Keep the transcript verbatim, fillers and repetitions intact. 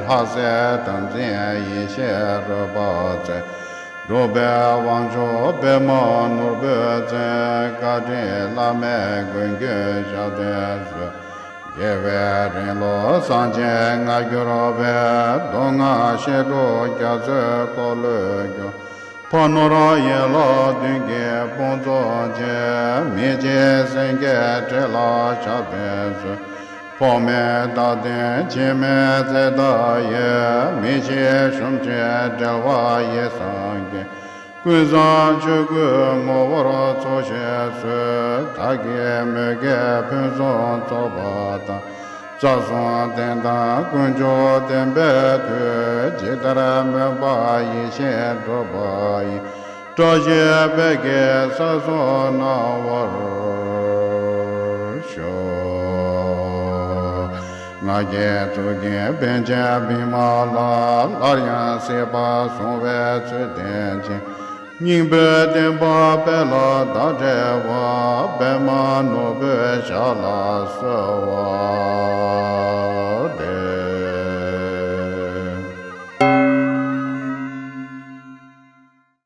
ལྷ་སྲས་དམ་འཛིན་ཡེ་ཤེས་རོལ་པ་རྩལ། འབྲུག་པའི་དབང་ཕྱུག་པདྨ་ནོར་བུའི་རྩལ། བཀའ་དྲིན་བླ་མའི་མགོན་གྱུར་ཞབས་བརྟན་གསོལ། རྒྱལ་བའི་རིང་ལུགས་གསང་ཆེན་སྔ་འགྱུར་བའི། མདོ་སྔགས་བཤད་སྒྲུབ་རྒྱ་མཚོའི་འཁོར་ལོས་སྒྱུར། ཕ་ནོར་ཡན་ལག་བདུན་གྱི་དཔུང་ཚོགས་ཆེ། མི་ཕྱེད་སེང་གེའི་ཁྲི་ལ་ཞབས་བརྟན་གསོལ། འཕགས་མའི་བདག་དོན་འཆི་མེད་ཚེ་བདག་ཡི། མི་ཤིགས་ཞུམ་མེད་གྲོལ་བ་ཡེ་སངས་རྒྱས། ཀུན་བཟང་ཆོས་སྐུའི་ངོ་བོར་ཚོགས་ཞིང་གསོལ། བདག་གི་མོས་གུས་ཕུན་སུམ་ཚོགས་པ་དང་། རྩ་གསུམ་རྟེན་དང་དཀོན་མཆོག་བརྟན་པའི་མཐུས། ཇི་ལྟར་སྨོན་པ་ཡིད་བཞིན་འགྲུབ་པ་ཡི། བཀྲ་ཤིས་འཕེལ་གྱི་ས་གསུམ་སྣང་བར་ཤོག་ང་རྒྱལ་གཙུག་གི་པཎ་ཆེན་བི་མ་ལ། སླར་ཡང་སྲིད་པ་བཟུང་བའི་ཚུལ་བསྟན་ཅིང་། སྙིང་པོའི་བསྟན་པ་སྤེལ་ལ་བདག་བསྒྲལ་བ། པདྨ་ནོར་བུའི་ཞབས་ལ་གསོལ་བ།